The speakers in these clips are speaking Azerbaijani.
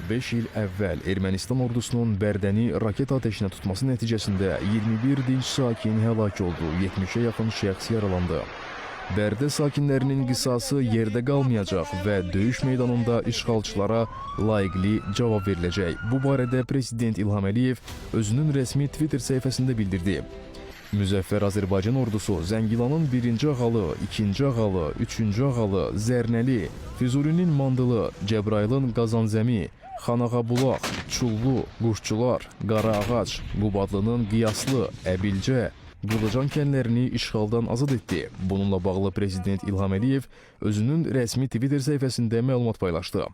5 il əvvəl Ermənistan ordusunun Bərdəni raket atəşinə tutması nəticəsində 21 dinc sakin həlak oldu, 70-ə yaxın şəxs yaralandı. Bərdə sakinlərinin qisası yerdə qalmayacaq və döyüş meydanında işğalçılara layiqli cavab veriləcək. Bu barədə Prezident İlham Əliyev özünün rəsmi Twitter səhifəsində bildirdi. Müzəffər Azərbaycan ordusu Zəngilanın 1-ci Ağalı, 2-ci Ağalı, 3-cü Ağalı, Zərnəli, Füzulinin Mandılı, Cəbrayılın Qazanzəmi, Xanağabulaq, Çullu, Quşçular, Qaraağac, Qubadlının Qiyaslı, Əbilcə, Qılıcan kəndlərini işğaldan azad etdi. Bununla bağlı Prezident İlham Əliyev özünün rəsmi Twitter səhifəsində məlumat paylaşdı.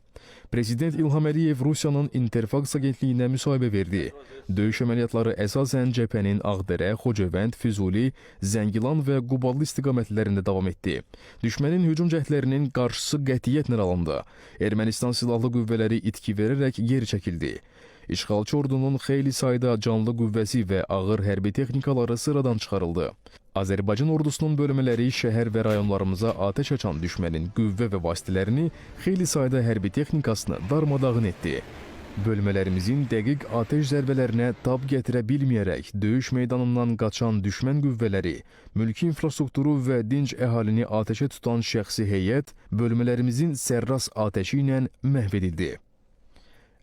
Prezident İlham Əliyev Rusiyanın Interfax agentliyinə müsahibə verdi. Döyüş əməliyyatları əsasən cəbhənin Ağdərə, Xocavənd, Füzuli, Zəngilan və Qubadlı istiqamətlərində davam etdi. Düşmənin hücum cəhdlərinin qarşısı qətiyyətlə alındı. Ermənistan silahlı qüvvələri itki verərək geri çəkildi. İşğalçı ordunun xeyli sayda canlı qüvvəsi və ağır hərbi texnikaları sıradan çıxarıldı. Azərbaycan ordusunun bölmələri şəhər və rayonlarımıza atəş açan düşmənin qüvvə və vasitələrini, xeyli sayda hərbi texnikasını darmadağın etdi. Bölmələrimizin dəqiq atəş zərbələrinə tab gətirə bilməyərək döyüş meydanından qaçan düşmən qüvvələri, mülki infrastrukturu və dinc əhalini atəşə tutan şəxsi heyət bölmələrimizin sərras atəşi ilə məhv edildi.